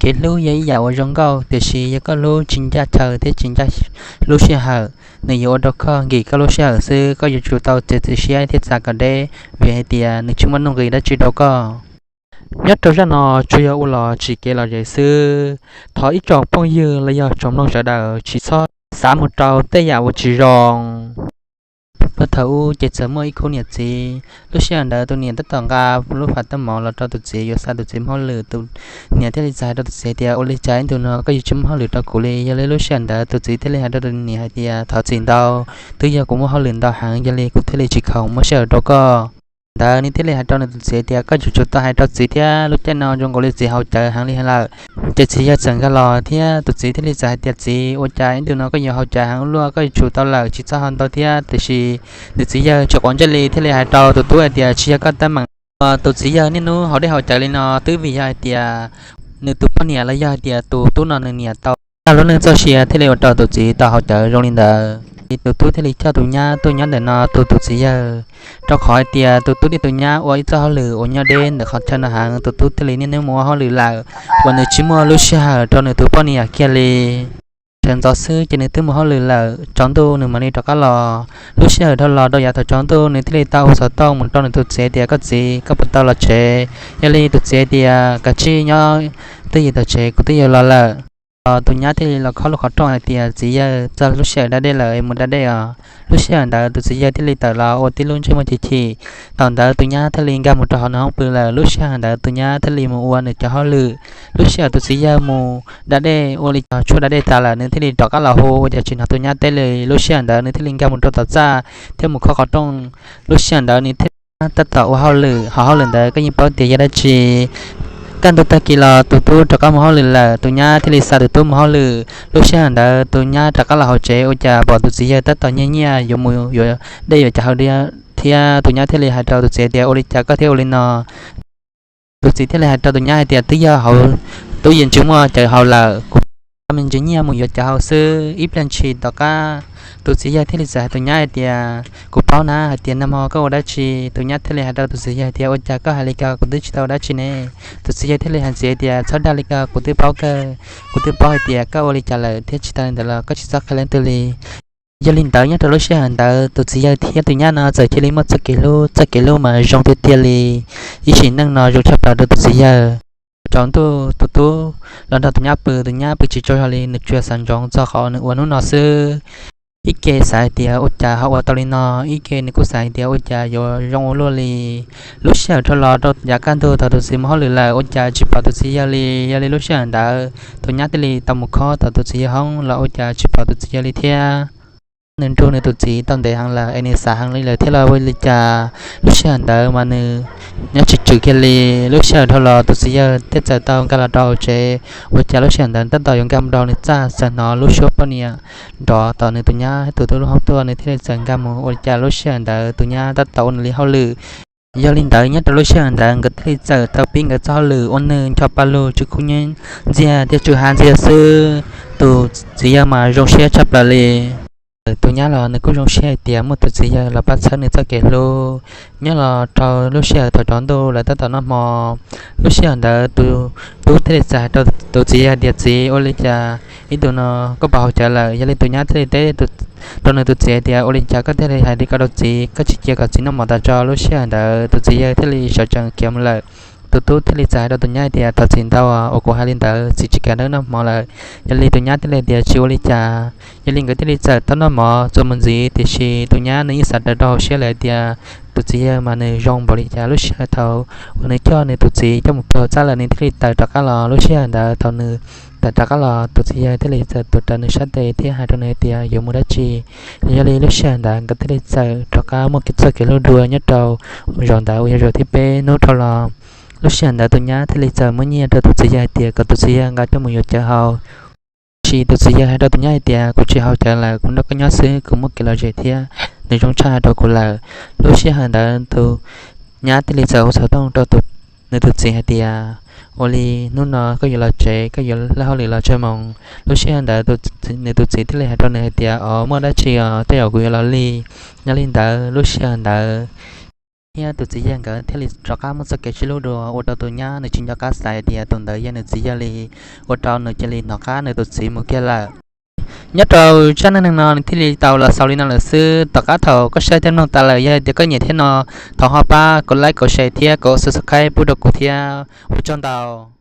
Kev hlub yog ib yam uas zoo nkauj, tiam sis yog koj hlub tsis ncaj chaw thiab tsis ncaj lub sij hawm, nws yuav ua rau koj nkim koj lub sij hawm xwb. Koj yuav tsum tau txiav txim siab thiab txav kom deb, vim hais tias nws tsis muaj nuj nqis dab tsi rau koj. Nyob rau zaj no tsuas yog ua los tsim kev lom zem xwb. Thov ib tsoom phooj ywg los yog tsoom mloog sawv daws tsis txhob xav mus rau tej yam uas tsis zoo. Puag thaum ub ces txawm muaj ib khub niam txiv, lub sij hawm ntawd tus niam tab tom nqa lub fam toj mov los rau tus txiv yuav xa tus txiv mus hauj lwm. Tus niam thiaj li txawm hais rau tus txiv tias, ua li cas ib ntus no koj yuav tsis muaj hauj lwm rau kuv li? Yog li lub sij hawm ntawd tus txiv thiaj li hais rau tus niam hais tias, thov txim ntau, twb yog kuv muaj hauj lwm ntau heev, yog li kuv thiaj li tsis khoom muaj sij hawm rau koj. Ntawd nws thiaj li hais rau nws tus txiv tias, koj yuav tsum tau hais rau txiv thiab, lub caij no zoo nkaus li txiv haus cawv heev li lawm. Ces txiv yawg txawm nkag los thiab tus txiv thiaj li txawm hais tias, txiv, ua cas ib ntus no koj yuav haus cawv heev ua luaj, koj yuav tsum tau lawm, tsis txhob haus ntau thiab. Tiam sis nws txiv yawg tsis quav ntsej li, thiaj li hais rau tus tub hais tias, tsis yog koj teeb meem. Tus txiv yawg niaj hnub haus dej haus cawv li no twb vim yog hais tias nws tus poj niam los yog hais tias tus tub no nws niam tau tag lub neej txoj sia thiaj li ua rau tus txiv tau haus cawv zoo li ntawd. Ces tus tub thiaj li coj tus nyab tuaj nyob ntawm no tu tus txiv yawg, rau qhov hais tias tus tub thiab tus nyab ua ib txoj hauj lwm uas nyob deb ntawm qhov chaw no heev, tus tub thiaj li niaj hnub mus ua hauj lwm lawm, uas nws tsis muaj lub sij hawm rau nws tus poj niam kiag li. Sawv ntxov xwb ces nws twb mus hauj lwm lawm, tsaus ntuj nws mam li rov qab los. Lub sij hawm dhau los rau yav thaum tsaus ntuj nws thiaj li tau hu xov tooj mus rau nws tus txiv tias, koj txiv, koj puas tau los tsev? Yog li tus txiv tias, kav tsij nyob twj ywm tom tsev, kuv twb yuav los lawm. Tus nyab thiaj li los khob lub qhov rooj hais tias, txiv yawg, txog lub sij hawm da dej lawm, mus da dej os. Lub sij hawm ntawd tus txiv yawg thiaj li tawm los ua tib lub ntsej muag chim chim. Thaum ntawd tus nyab thiaj li nkag mus rau hauv nws hoob pw lawm. Lub sij hawm ntawd tus nyab thiaj li mus ua nws cov hauj lwm. Lub sij hawm tus txiv yawg mus da dej ua li cas tshuaj da dej tas lawm, nws thiaj li rov qab los hu ua cas tsis hnov tus nyab teb li. Lub sij hawm ntawd nws thiaj li nkag mus rau tom txaj thiab mus khob qhov rooj. Lub sij hawm ntawd nws thiaj li tab tom ua hauj lwm, hauv hauj lwm ntawd koj yeej paub tias yog dab tsi. Kaj ntug tag kis los tus tub rov qab mus hauj lwm lawm, tus nyab thiaj li xa tus tub mus hauj lwm. Lub sij hawm ntawd tus nyab rov qab los hauv tsev ua cas pom tus txiv yawg tab tom nyiaj nyiaj yuav mus yuav dej yuav cov hauj lwm, thiab tus nyab thiaj li hais rau tus txiv tias, ua li cas koj thiaj ua li no? Tus txiv thiaj li hais rau tus nyab hais tias, twb yog hauv tub yeej tsis muaj cawv haus lawm, kuv me ntsis nyiaj mus yuav cawv haus xwb. Ib pliag ntshis tom qab tus txiv yawg thiaj li txawm hais tus nyab hais tias, kuv paub na hais tias nag hmo koj ua dab tsi. Tus nyab thiaj li hais rau tus txiv yawg tias, ua cas koj hais li ko, kuv twb tsis tau ua dab tsi ne. Tus txiv yawg thiaj li hais ntxiv tias, txhob dag li ko, kuv twb paub kawg, kuv twb paub hais tias koj ua li cas lawm, thiab tsis tas li ntawd los koj tsis txhob qhia leej twg li. Yog li ntawd nyob rau lub sij hawm ntawd tus txiv yawg thiab tus nyab no txawm cia li muaj txoj kev hlub, txoj kev hlub mas zoo tiag tiag li. Ib sim neej no zoo tshaj plaws rau tus txiv yawg. Tsaus ntuj tus tub los nrog tus nyab pw, tus nyab pw tsis tsaug zog li, nws tsuas xav ntsoov txog qhov nws ua hnub no xwb. Ib ke xav hais tias ua cas ho ua tau li no, ib ke nws kuj xav hais tias ua cas yuav zoo ua luaj li. Lub sij hawm dhau los rau yav kaj ntug thaum tus txiv mus hauj lwm lawm ua cas tsis pom tus txiv yawg li. Yog li lub sij hawm ntawd tus nyab thiaj li tau mus khob tom tus txiv yawg hoob los ua cas tsis pom tus txiv yawg li thiab. Nws nrug nws tus txiv tau ntev heev lawm es nws xav heev li lawm thiab los ua li cas, lub sij hawm ntawd mas nws nyob tsis tswm kiag li. Lub sij hawm dhau los tus txiv yawg thiaj txawm tau nkag los rau hauv tsev, ua cas lub sij hawm ntawd tab tom yuav nkag mus rau nws txaj txawm hnov lub suab poj niam nrov tom nws tus nyab tus tub lub hoob tuaj, nws thiaj li txawm nkag mus, ua li cas lub sij hawm ntawd tus nyab tab tom ua nws li hauj lwm. Yog li ntawd nyob rau lub sij hawm ntawd nkawd thiaj li txawm tau pib nkawd txoj hauj lwm ua nws ncho pa lug tsis khub nyiab ntxiag thiab tsuj ha ntxiag xwb. Tus txiv yawg mas zoo siab tshaj plaws li. Tus nyab los nws kuj zoo siab hais tias muaj tus txiv yawg los pab txhawb nws txoj kev hlub. Nyob los rau lub sij hawm thaum tsaus ntuj lawv tab tom noj hmo, lub sij hawm ntawd tus tub thiaj li txawm hais rau tus txiv yawg tias, txiv, ua li cas ib ntus no koj puas haus cawv lawm? Yog li tus nyab thiaj li teb rau nws tus txiv tias, ua li cas koj thiaj li hais li ko rau txiv, koj tsis cia kom txiv noj mov tas tso? Lub sij hawm ntawd tus txiv yawg thiaj li sawv tsees khiav mus lawm. Tus tub thiaj li txawm hais rau tus nyab tias, thov txim ntau uas kuv hais li ntawd, txiv tsis kam noj hmo lawm. Yog li tus nyab thiaj li tias, tsis ua li cas. Yog li nkawd thiaj li txawm tau noj mov txuas mus ntxiv, tiam sis tus nyab nws yeej xav raws rau hauv siab lawm tias tus txiv yawg mas nws zoo npaum li cas. Lub sij hawm thaum uas nws coj nws tus txiv coj mus pw hauv txaj lawm nws thiaj li tawm rov qab los. Lub sij hawm ntawd thaum nws tawm rov qab los tus txiv yawg thiaj li txawm tuav rawv nws sab tes thiab hais rau nws tias, yuav mus dab tsi? Yog li lub sij hawm ntawd nkawd thiaj li txawm rov qab muaj txoj kev hlub dua nyob rau zaum ntawd uas yog zaum thib peb hnub dhau los. Lub sij hawm ntawd tus nyab thiaj li txawm muab nyiaj rau tus txiv yawg hais tias kom tus txiv yawg nqa coj mus yuav cawv haus. Tiam sis tus txiv yawg hais rau tus nyab hais tias, kuv tsis haus cawv lawm, kuv nrog koj nyob xwb kuv muaj kev lom zem thiab nws zoo tshaj rau kuv lawm. Lub sij hawm ntawd tus nyab thiaj li txawm hu xov tooj rau nws tus txiv hais tias, ua li hnub no koj yuav los tsev, koj yuav laj hauj lwm los tsawg moos? Lub sij hawm ntawd nws tus txiv thiaj li hais rau nws hais tias, o, muaj dab tsi os, tej zaum kuv yuav los lig. Yog li ntawd lub sij hawm ntawd thiab tus txiv yawg nkawd thiaj li rov qab muaj txoj kev sib hlub dua, ua rau tus nyab nws tsis nco qab xav tias tus ntawd yog nws txiv yawg li, ua rau nws cia li hnov qab nws tus txiv mus kiag lawm. Nyob rau zaj neej neeg no nws thiaj li tau los xaus li no lawm xwb. Tom qab thaum koj saib thiab mloog tas lawm, yog tias koj nyiam thiab no, thov ho pab kom like, kom share thiab kom subscribe pub rau kuv thiab. Ua tsaug ntau.